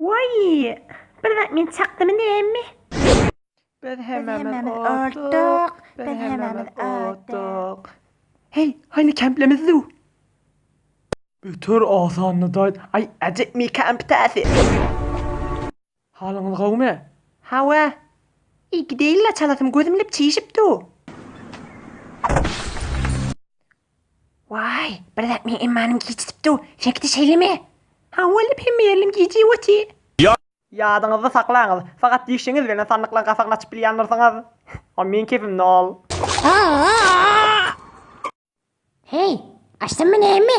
Waý, bir zat meni çakdymy näme? Biz hemmämiz otduk, biz hemmämiz otduk. Heý, hany kemplemizdu? Beter asandy daýt. Aý, äjepmi kemptäsi. Halyňyz gowumy? Hawa. Eý, gideýin-le, çalasym gözüm lip çişip dur. Waý, bir zat meň emmanym giçdip dur. Seňki-de şeýlemi? Hawa, lip hemme ýerlim gijip otyr. Ýadyňyzda saklaňyz, fakat dişiňiz bilen sandyklaryň gapagyny açyp bilýändirsiňiz. O meň kepim nol. Heý, açdymmy näme?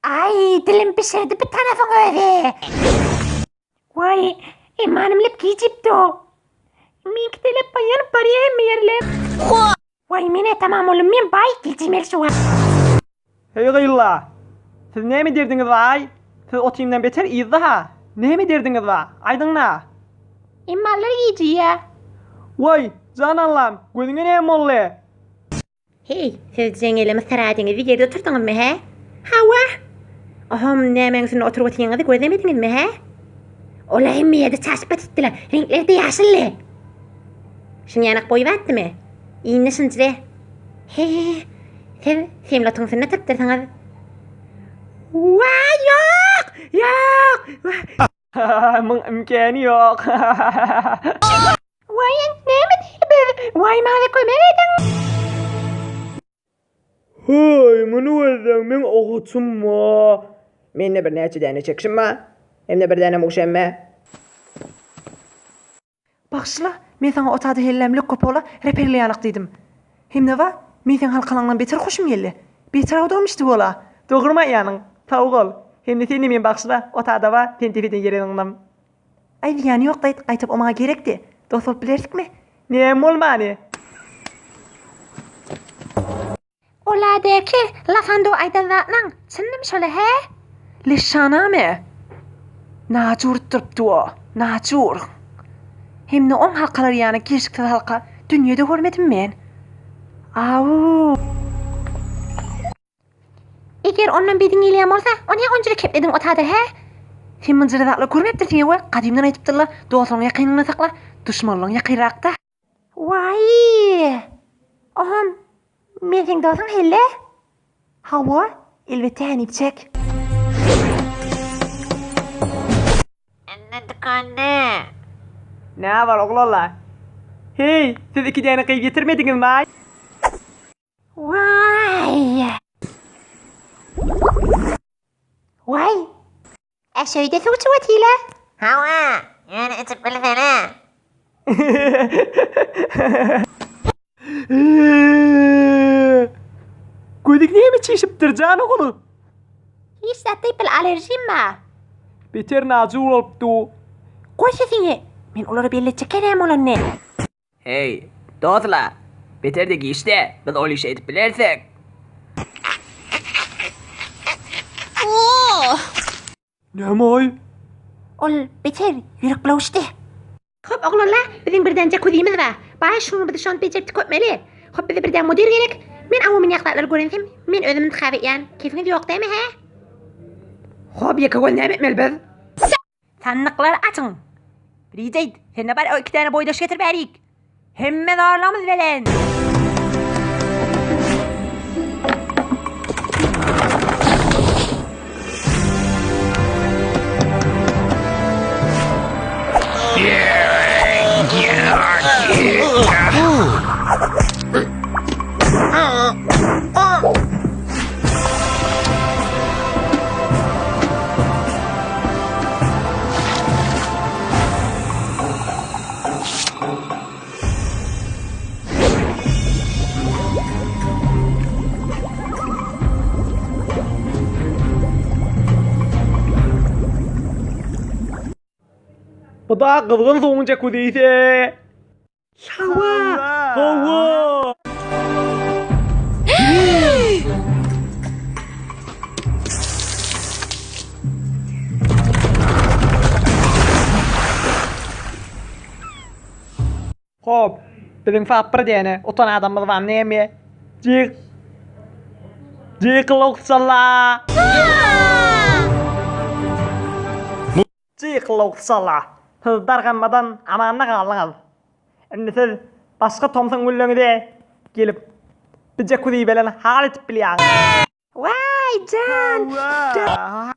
Aý, dilim bişirdi bu tanapyň özi. Waý, emanym lep gijipdi. Meňki-de lep ýanyp barýa hemme ýerlem. Waý, men-ä tamam boldum, men baý gijimeli şu wagt. Heý gyzlar! Siz näme derdiňiz baý? Siz otymdan beter yzda-ha. Näme derdiňiz bar? Aýdyň-la! Emmalar gijýä. Waý, jan Allam, gözüňe näme boldy? Heý, siz jeňňele mysaradyňyzy ýerde oturdyňyzmy, hä? Hawa. Ohom, nämäň üstünde oturyp otyňyzy gözlemediňizmi, hä? Olar hemme ýerde çaşyp batypdylar, reňkleri-de ýaşyldy. Şuny ýanak boýy batdymy? Indi şunjy. He, siz semlotyň üstünde oturypdyrsyňyz. Waý, ýok! Ýok! Muň imkäni ýok. Waý, näme diýeli biz? Waý, maňa kömek ediň! Haý, muny gözleň, meň agaçym bar. Mende birnäçe däne çekişim bar. Hem-de bir däne mugşem bar. Bagyşla, men saňa otada helläm lökge pola reperli ýalyk diýdim. Hem-de wa, men seň halkalaňdan beter hoşum geldi. Beter awdygym içdi bola. Dogrymy aýýanyň? Sag bol. Hem-de sen-de meni bagyşla, otada wa, seni depeden ýere zyňdym. Aý, zyýany ýok daýt, gaýtap o maňa gerekdi. Dost bolup bilersikmi? Näme bolmany? Oladäki Lafando aýdan zatlaň çynnymy şola hä? Leşşaname! Najur utdurypdy o, najur. Hemde oň halkalary ýaly gelşiksiz halka dünýede görmedim men. Au! Eger ondan bediň gelýän bolsa, o näme onjyra keplediň otada hä? Sen munjyra zatlar görmepdirsiň ewe, gadymdan aýdypdyrlar, dostlaryňy ýakynyňda sakla, duşmanlaryň ýakynrakda. Waý! Ohom, men seň dostuň helle? Hawa, elbetde hänipjek. Indi dükanda. Nä bar oglanlar? Heý, siz iki däne gyz getirmediňizmi-aý? Waý! Waý! Ä şeýde suw içip otyla. Hawa, ýöne içip bilsene. Gözüň näme çişipdir jan ogul? Hiç zat diýip bil allerjim bar. Beter najur bolupdy. Goý sesiňi. Men olara belli etjek näme bolanyny. Heý, dostlar, beter-de giçde, biz ol işi edip bilersek. Näme-aý? Ol beter ýürek bulawuşdy. Hop, oglanlar, biziň birden jakuzimiz bar. Baý, şuny biz şony bejerip tüketmeli. Hop, bize birden müdir gerek. Men awa münýäk zatlary görensem, men özüm intikap etýän. Kefiňiz ýok dämi, hä? Hop, ýeke göz näme etmeli biz? Sandyklary açyň! Rijeýt, sen-de bar, o iki däne boýdaş getir bärik. Hemme zorlugymyz bilen. Bu da gyzgyn suwuň jekuzisi. Hawa! Hawa! Hop, biziň sap bir däne utan adamymyz bar näme? Jyk. Jyk loksala. Gykylyk sala. Siz darganmadan amanda galdyňyz. Indi siz başga tomsuň günleriňizi gelip bi jakuzi bilen hal etip bilýäňiz. Waý jan!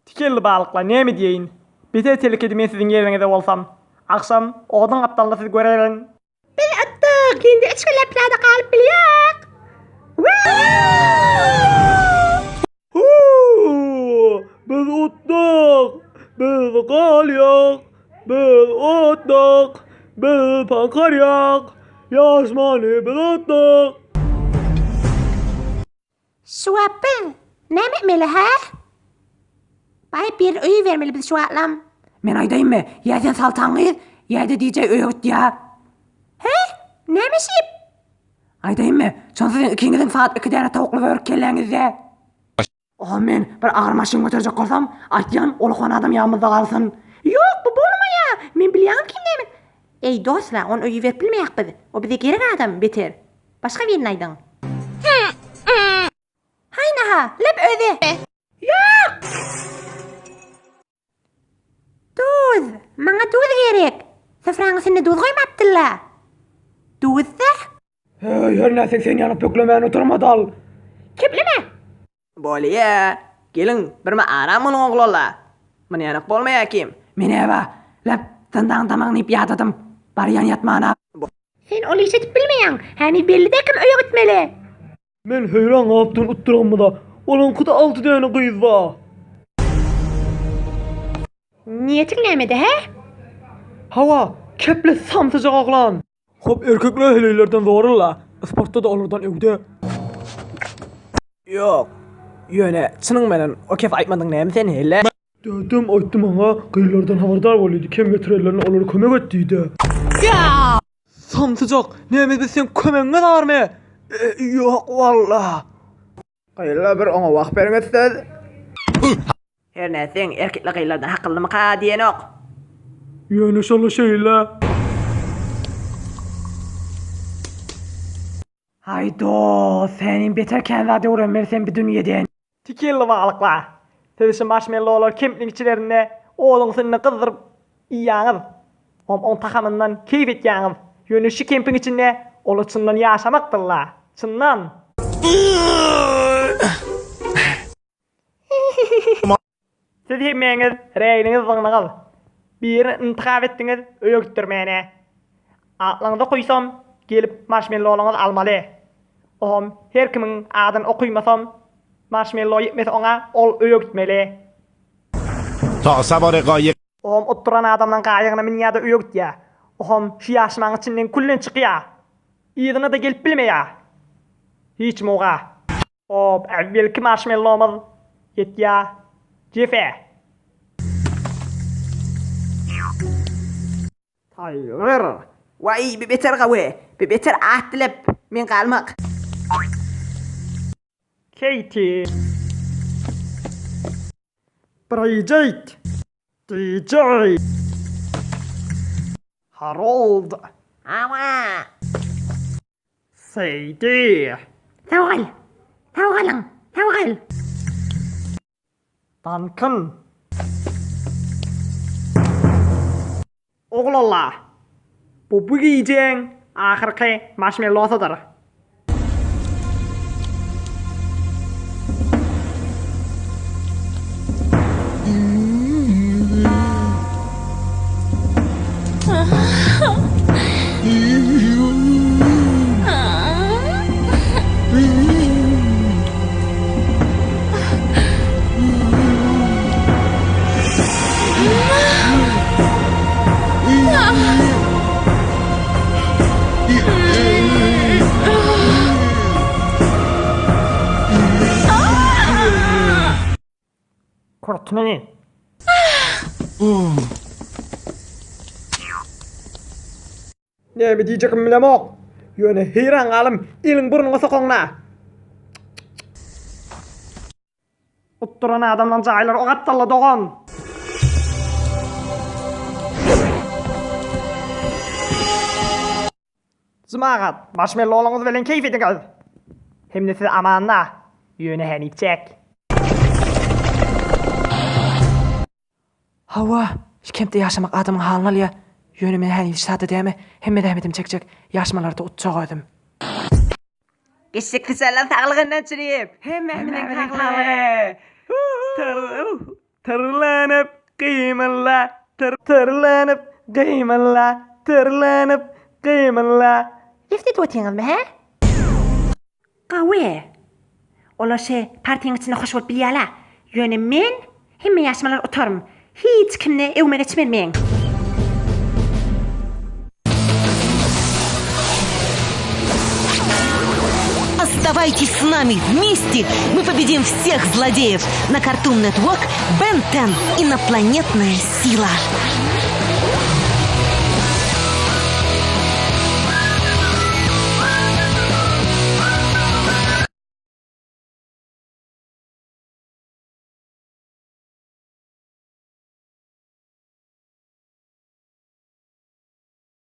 Tikenli balyklar näme diýeýin. Beter telkedi men siziň ýeriňizde bolsam. Agşam oduň gapdalynda sizi görerin. Biz utdyk! Indi üç günläp pyýada galyp bilýäk. Huu! Biz utdyk! Biz galýak! Biz utdyk! Biz paňkarýak! Ýaşmany biz utdyk! Şu wagt biz näme etmeli hä? Baryp birini öýe bermeli biz şu wagtlam. Men aýdaýynmy, ýa sen saltaň gyz, ýa-da DJ öýe git ýa. Hä? Näme şip? Aýdaýynmy, şon siziň ikiňiziň sagat iki däne towukly börük kelläňizde. Oha men bir agyr maşyn göterjek bolsam, aýtýan ol adam ýanymyzda galsyn. Ýok, bu bolmaýa. Men bilýän kim näme. Eý dostlar, ony öýe berip bilmeýäk biz. O bize gerek adam, beter. Başga birini aýdyň. Haýnaha, lep özi. Ýok! Duz! Maňa duz gerek. Sofraň üstünde duz goýmapdyr-la. Duz-da? Heý, her nätseň sen ýanyp pöklemän oturma-dal. Kepleme! Bolýa. Geliň, birme aram boluň oglanlar. Muny ýanak bolmaýa kim. Men eba, lep, zyndaň damagyny iýip ýadadym. Barýan ýatmana. Sen ol işi edip bilmeýäň. Häni belli-dä kim öýe gitmeli. Men heýran galypdyryn utduranymyza. Olaňkyda alty däne gyz bar. Niýetiň nämede, hä? Hawa, keple samsyjak oglan. Hop erkekler heleýlerden zorula, sportda-da olardan öňde. Ýok. Ýöne çynyň bilen o kef aýtmadyň näme sen helle? Dädem aýtdy maňa gyzlardan habardar bol diýdi, kem getirerlerine olara kömek et diýdi. Samsyjak, näme biz seň kömegiňe zarmy? Ýok walla. Gyzlar bir oňa wagt beriňiz siz. Her nätseň erkekler gyzlardan hakyllymyka diýenok. Ýöne şola şeýle. Haý dost, senem beter kän zat öwrenmeli sen bi dünýeden. Tikenli balyklar. Siz şu marşmellolar kempliň içlerinde oduň üstünde gyzdyryp iýýäňiz. Hom oň tagamyndan keýp etýäňiz. Ýöne şu kempiň içinde ola çyndan ýaşamakdyr-la. Çyndan. Siz hemmäňiz reýliňiz zyňnyňyz. Birini intihap etdiňiz öýe gitdirmäne. Atlaňyzy okuýsam gelip marşmellolaňyzy almaly. Ohm her kimiň adyny okuýmasam marşmello ýetmese oňa ol öýe gitmeli. Ta sawary gaýyk. Ohm otduran adamlaň gaýygyna münýäde öýe gitýä. Ohm şu ýaşmaň içinden küllen çykýa. Yzyna-da gelip bilmeýä. Hiç muga. Hop, äwwelki marşmellomyz ýetýä Jefe. Taýlar. Waý, bi beter gawy, bi beter at dilep, men galmak. Keýti. Brijit. DJ. Harold. Hawa. Seýdi. Sag gal. Sag galyň. Sag gal. Dankyn. Oglanlar, bu bu gijäň ahyrky marşmellosydyr. Kurtmeni. Näme diýjegimi bilemok. Ýöne heýran galym, eliň burnuňa sokaňda. Utduran adamlaň jaýlary o gapdalda dogan. Jemagat, marşmellolaňyz bilen keýp ediňiz. Hemde siz amanda, ýöne hänipjek. Hawa. Şu kempde ýaşamak adamyň halyny alýa. Ýöne men häli hiç zada däme, hemme zähmetimi çekjek, ýaşmalarda utjak özüm. Geçjek syçanlar saglygyndan çürüp. Hemmämiziň saglygy. Tyrlanyp gymylla, tyrlanyp gymylla, tyrlanyp gymylla. Left edip otyňyzmy, hä? Gawy. Olar şe partiýaň içinde hoş bolup bilýärler. Ýöne men hemme ýaşmalar utarym. Hiç kimde öwme geçmez meň. Оставайтесь с нами вместе, мы победим всех злодеев на Cartoon Network Ben 10 Инопланетная сила.